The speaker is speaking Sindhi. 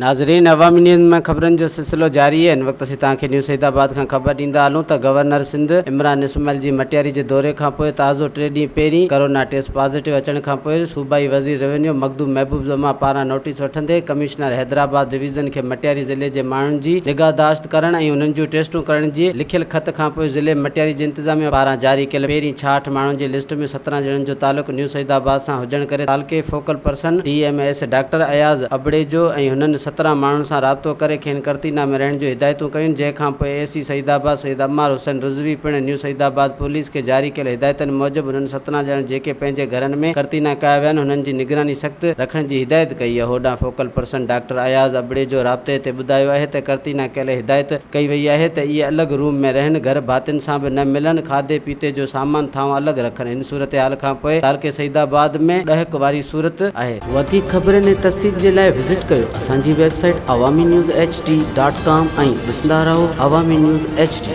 ناظرين عوامي نيوز ۾ خبرن جو سلسلو جاري آهي هن وقت اسين توهان کي نيو سعيد آباد کان خبر ڏيندا هلون ته گورنر سنڌ عمران اسماعيل جي مٽياري جي دوري کانپوء تازو ٽي ڏينهن پهرين ڪرونا ٽيسٽ پازيٽو اچڻ کانپوء صوبائي وزير روينيو مخدوم محبوب زمان پاران نوٽيس وٺندي ڪمشنر حيدرآباد ڊويزن کي مٽياري ضلعي جي ماڻهن جي نگهداشت ڪرڻ ۽ انهن جون ٽيسٽون ڪرڻ جي لکيل خط کانپوء ضلعي مٽياري جي انتظاميه پاران جاري ڪيل پهرين 66 ماڻهن جي لسٽ ۾ 17 ڄڻن جو تعلق نيو سعيد آباد سان هجڻ ڪري تعلقي focal person D M S doctor Ayaz Abrejo ۽ هنن 17 ماڻهن سان رابطو ڪري کين قرنطينه ۾ رهڻ جون هدايتون ڪيون جنهن کانپوء اي سي سعيد آباد سيد عمار حسين رضوي پڻ نيو سعيد آباد پوليس کي جاري ڪيل هدايتن موجب انهن 17 ڄڻن جيڪي پنهنجي گهرن ۾ قرنطينه ڪيا ويا آهن انهن جي نگراني سخت رکڻ جي هدايت ڪئي آهي هوڏانهن focal person doctor Ayaz Abrejo رابطي تي ٻڌايو آهي ته قرنطينه ڪيل هدايت ڪئي وئي آهي ته اهي الڳ روم ۾ رهن گهر ڀاتين سان به نه ملن کاڌي پيتي جو سامان ٿانو الڳ رکن هن صورتحال کانپوء تعلقي سعيد آباد ۾ ڏهڪ واري صورت آهي. وڌيڪ خبرن ۽ تفصيل جي لاء وزٽ ڪيو اسان جي website Awami news H D dot com ۽ ڏسندا رهو عوامي نيوز ايڇ ڊي.